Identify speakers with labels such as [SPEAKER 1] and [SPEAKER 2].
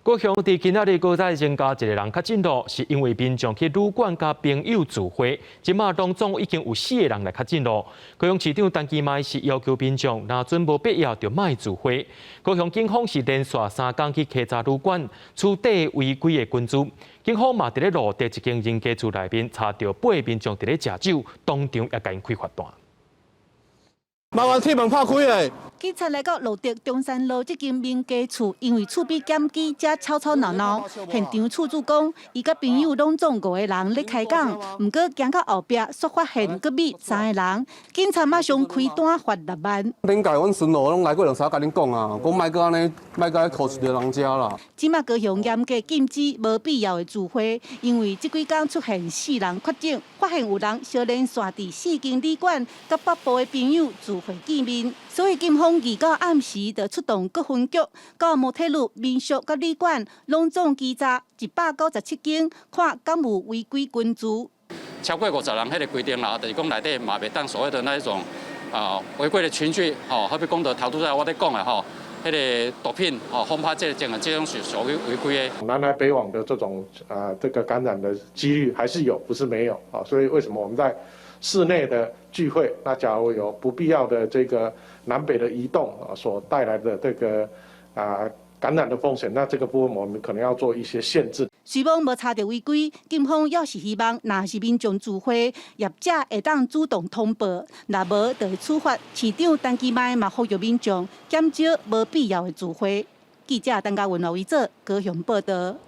[SPEAKER 1] 高雄佇今仔日閣再增加一个人確診囉，是因為民眾去旅館佮朋友聚會，這馬攏總已經有四個人來確診囉。高雄市長陳其邁是要求民眾，若準無必要就莫聚會。高雄警方是連續三工去稽查旅館，取締違規的群聚。警方嘛佇咧蘆竹一間人家厝內面查著八个民眾佇咧食酒，當場也共𪜶開罰單。
[SPEAKER 2] 麻煩鐵門拍開的。
[SPEAKER 3] 警察來到蘆竹中山路這間民家厝，因為厝邊檢機才吵吵鬧鬧。現場厝主講，伊佮朋友攏總五個人咧開講，毋過行到後壁，煞發現閣覕三个人。警察馬上開單罰6萬。
[SPEAKER 2] 頂屆阮巡邏攏來過兩三共恁講啊，講莫閣按呢，莫閣去予著人遮啦。
[SPEAKER 3] 這馬高雄嚴格禁止無必要的聚會，因為這幾工出現四人確診，發現有人相連續佇四間旅館佮北部的朋友聚會見面，所以警方二九暗時就出動各分局，到摩鐵路、民宿佮旅館，攏總稽查197間，看敢有違規群聚。
[SPEAKER 4] 超過50人彼个規定啦，就是講內底嘛袂當所謂的那一種啊違規的群聚，吼，好比講到頭拄仔我咧講的吼，彼个毒品吼，轟趴這個這種是屬於違規的。
[SPEAKER 5] 南來北往的這種啊，這個感染的幾率還是有，不是沒有啊。所以為什麼我們在室內的聚會，那假如有不必要的這個南北的移動啊，所帶來的這個啊感染的風險，那這個部分我們可能要做一些限制。
[SPEAKER 3] 雖罔無查著違規，警方猶是希望，若是民眾聚會，業者會當主動通報，若無就會處罰。市長陳其邁嘛呼籲民眾減少無必要的聚會。記者陳嘉文、羅維哲高雄報道。